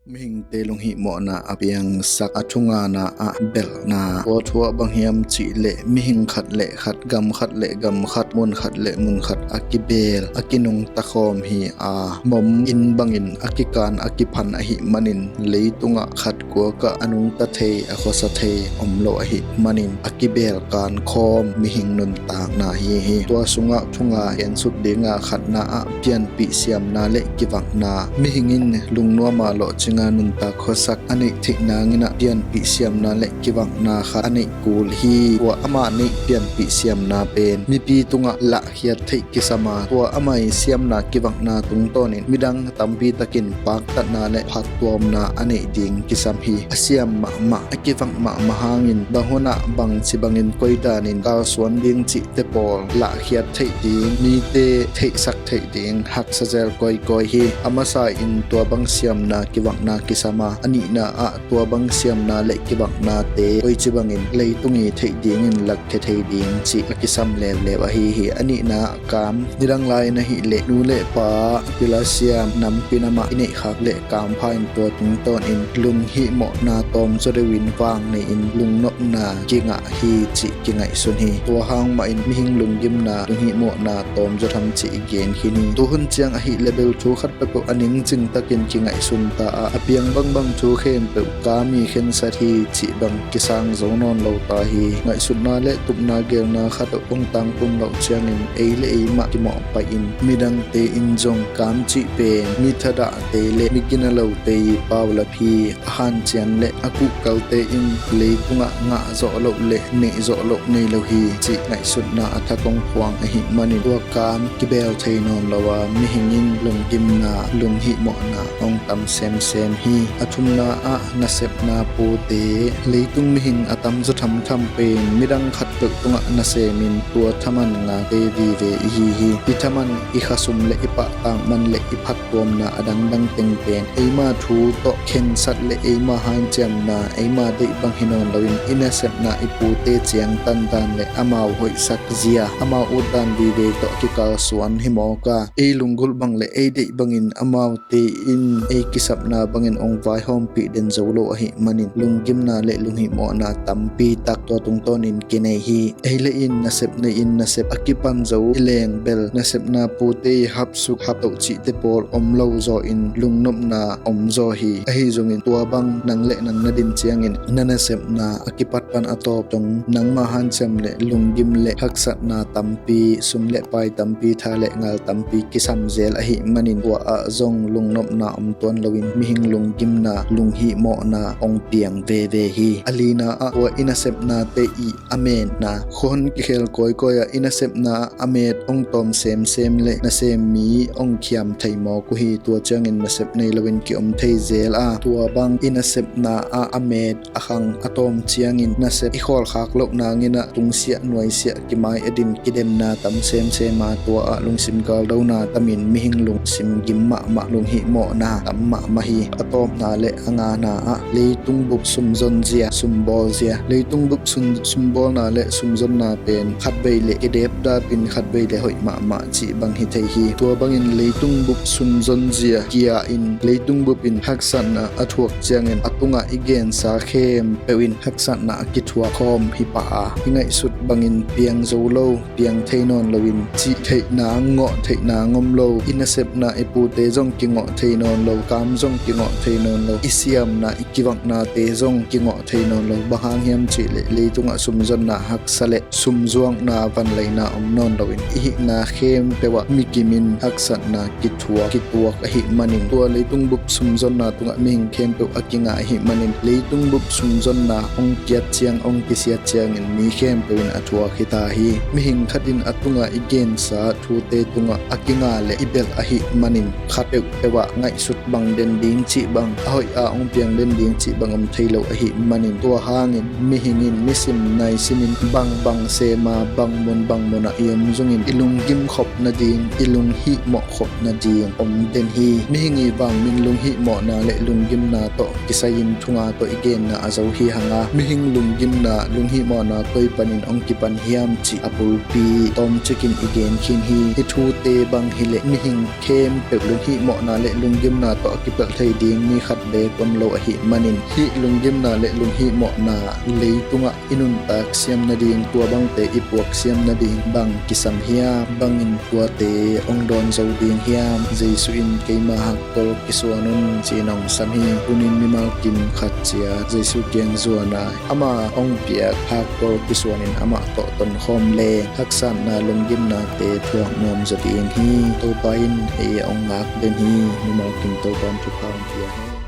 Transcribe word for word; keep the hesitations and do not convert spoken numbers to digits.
Mihingte lunghihmawhna a piangsak a thungana ah belhna. Tua thu ah bang hiam cih leh mihing khat le khat, gam khat le gam khat, mun khat le mun khat a kibeel, a kinungta khawm hi a, mom inn bangin a kikan a kiphan ahih manin leitungah khat kuakah a nungta thei, a khuasa thei om lo ahih manin a kibeel kan khawm mihing nuntakna hi hi. Tua sungah thunga ensuk dinga khatna ah pianpih siamna le kivakna. Mihing in lungnuama lawhcinga nuntak khuasak a neih theih nangin ah pianpih siamna le kivakna khat a neih kul hi. Tua amah neih pianpih siamna pen mipi tungah lahkhiat theih kisam a, tua amah i siamna kivakna tungtawnin midang tampi takin paktatna le phattuamna a neih ding kisam hi. A siam mahmah, a kivak mahmah hangin bang hunah bangci bangin koi danin kalsuan ding cihte pawl lahkhiat theih ding, mite theihsak theih ding haksa zel kawikawi hi. A masa in tua bang siamna kivakna kisam a, a nihna ah tua bang siamna le kivaknate koici bangin leitung i theih dingin lakkhia thei ding cih a kisam leuleu ahi hi. A nihna ah kam, nidang lai na hih leh nu le pa, pil a siam, nampi namah i neihkhak leh kampha in tua tungtawnin lunghihmawhna tawmzaw deuhin vang nei-in lungnopna kingah hi cih kingaihsun hi. Tua hang mahin mihing lunggimna, lunghihmawhna tawmzaw tham cih i gen khin hi. Tuhun ciang ahih leh bel thu khat peuhpeuh a ningcing takin kingaihsun ta a, a piang bangbang thu khempeuh ka mi khensat hi cih bang kisang zo nawn lo ta hi. Ngaihsutna le tupna gelna khat peuh hong tangtun loh ciangin ei le ei mah kimawhpaih in midangte in zong kam cih pen mi thadahte le mi ginalote i paulap hi. A hanciam le a kuhkalte in leitungah ngah zawh loh le neih zawh loh nei lo hi cih ngaihsutna a thak hong phuang ahih manin tua kam kibeel thei nawn lo a, mihing in lunggimna, lunghihmawhna hong tam semsem hi. A thumna ah nasepna pute, leitung mihing a tamzaw thamtham pen midang khat peuh tungah nasemin tua thaman ngakte vive ihi hi. I thaman, i khasum le i pahtakman le i phattuamna a dangdang teng pen eima thu tawh khensat le eima hanciamna, eima deih bang hi nawn loin i nasepna i pute ciang tandan le amau hoihsak zia, amau utdan vive tawh kikalsuan hi mawk a, ei lunggulh bang le ei deih bangin amaute in ei kisapna bangin hong vaihawmpih den zo lo ahih manin lunggimna le lunghihmawhna tampi tak tua tungtawnin kinei hi. Ei le in nasep nei in nasep a kipan zo i leng bel nasepna pute i hapsuk haptoh cihte pawl om lo zaw in lungnopna om zaw hi. Ahi zongin tua bang nang le nang na din ciangin na nasepna a kipat pan a tawp dong nangmah hanciam le lunggim le haksatna tampi, sum le pai tampi, tha le ngal tampi kisam zel ahih manin tua ah zong lungnopna om tuan loin mihing lunggimna, lunghihmawhna hong piang veve hi. A lina ah tua i nasepnate i a metna, khuahun kikhel kawikawi ah i nasepna ah a met hong tawm semsem le nasem mi hong khiam thei mawk uh hi. Tua ciangin nasep nei loin ki-om thei zel a, tua bang i nasepna ah a met a khang a tawm ciangin nasep i khawlkhak loh nangin ah tungsiah nuaisiah kimai a din kidemna tam semsem a, tua ah lungsim galdona tamin mihing lungsim gim mahmah, lunghihmawhna tam mahmah hi. A tawpna le a ngana ah leitung bup sumzonzia, sumbawlzia. Leitung bup sum, sumbawlna le sumzonna pen khatvei le kidepdapin khatvei le hoih mahmah cih bang hi thei hi. Tua bangin leitung bup sumzonzia kia in leitung bup in haksatna a thuak ciangin a tungah i gensa khempeuh in haksatna a kithuak khawm hi pah a, i ngaihsut bangin piang zo lo, piang thei nawn loin, cih theih nang, ngawh theih nang om lo. I nasepna i pute zong kingawh thei nawn lo, kam zong kingawh thei nawn lo, i siamna, i kivaknate zong kingawh thei nawn lo. Bang hang hiam cih leh leitungah sumzonna haksa le sumzuakna vanleina om nawn loin i hihna khempeuh ah mikim in haksatna kithuak, kituak ahih manin tua leitung bup sumzonna tungah mihing khempeuh a kingah ahih manin leitung bup sumzonna hong kiat ciang, hong kisiat ciangin mi khempeuh in a thuak hi ta hi. Mihing khat in a tungah i gensa thute tungah a kinga le i belh ahih manin khat peuhpeuh ah ngaihsut bang den ding cih bang, a hoih a hong piang den ding cih bang om thei lo ahih manin tua hangin mihing in nisim naisimin bangbang sema bang mun bang munah i om zongin i lunggim khop nading, i lunghihmawh khop nading om den hi. Mihing i vangmin lunghihmawhna le lunggimna tawh kisai-in thunga tawh i genna a zo hi hanga, mihing lunggimna, lunghihmawhna koi panin hong kipan hiam cih a bulpi tawmcikin i gen khin hi. Hih thute bang hileh mihing khempeuh lunghihmawhna le lunggimna tawh a kipelh thei ding mi khat beek om lo ahih manin, hih lunggimna le lunghihmawhna leitungah i nuntak siam nading, tua bangte i puak siam nading bang kisam hiam? Bangin tuate hong dawn zo ding hiam? Jesu in, "Keima hakkol kisuan un," ci-in hong sam hi. Tunin mimal kim khat ciat Jesu kiang zuan a, amah hong piak hakkol kisuanin amah tawh tonkhawm leng haksatna lunggimnate thuak nuam zaw ding hi. Topa in ei hong ngak den hi. Mimal kim Topa in thupha hong pia hi.